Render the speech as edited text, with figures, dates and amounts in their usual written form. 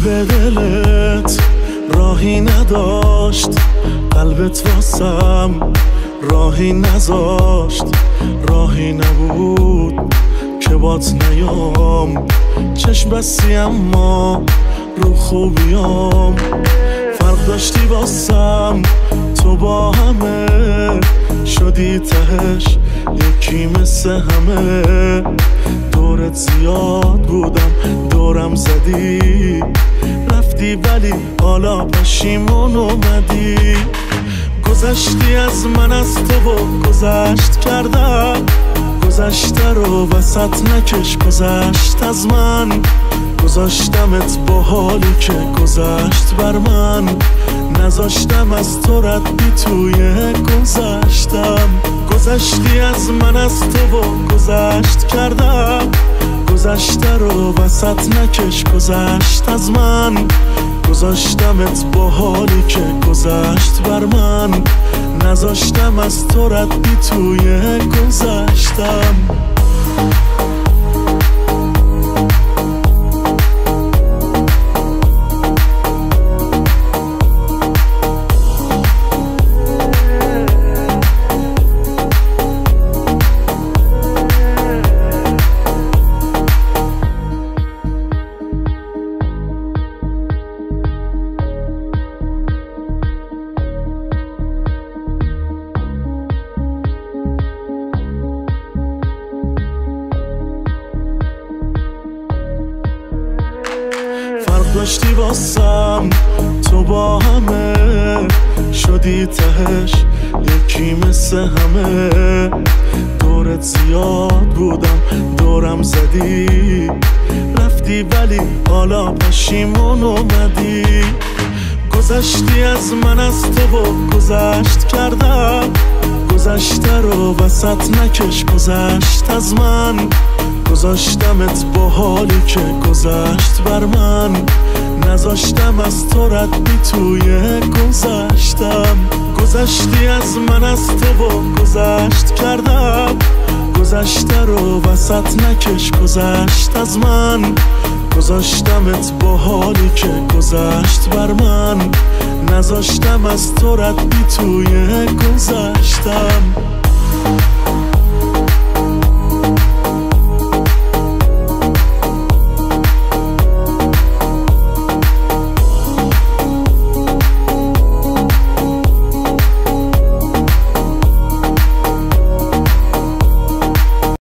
قلب دلت راهی نداشت، قلبت واسم راهی نذاشت، راهی نبود که بات نیام، چشم بستی اما رو خوبیام، فرق داشتی واسم تو با همه، شدی تهش یکی مثل همه، دورت زیاد بودم دورم زدی، رفتی ولی حالا پشیمون اومدی. گذشتی از من از تو و گذشت کردم، گذشته رو وسط نکش گذشت از من، گذاشتمت با حالی که گذشت بر من، نذاشتم از تو ردی توی گذشتم. گذشتی از من از تو و گذشت کردم، گذشته رو وسط نکش گذشت از من، گذاشتمت با حالی که گذشت بر من، نذاشتم از تو ردی توی گذشتم. فرق داشتی واسم تو با همه، شدی تهش یکی مثل همه، دورت زیاد بودم دورم زدی، رفتی ولی حالا پشیمون اومدی. گذشتی از من از تو و گذشت کردم، گذشته رو وسط نکش گذشت از من، گذاشتمت با حالی که گذشت بر من، نذاشتم از تو ردی توی گذشتم. گذشتی از من از تو و گذشت کردم، گذشته رو وسط نکش گذشت از من، گذاشتمت با حالی که گذشت بر من، نذاشتم از تو ردی توی گذشتم.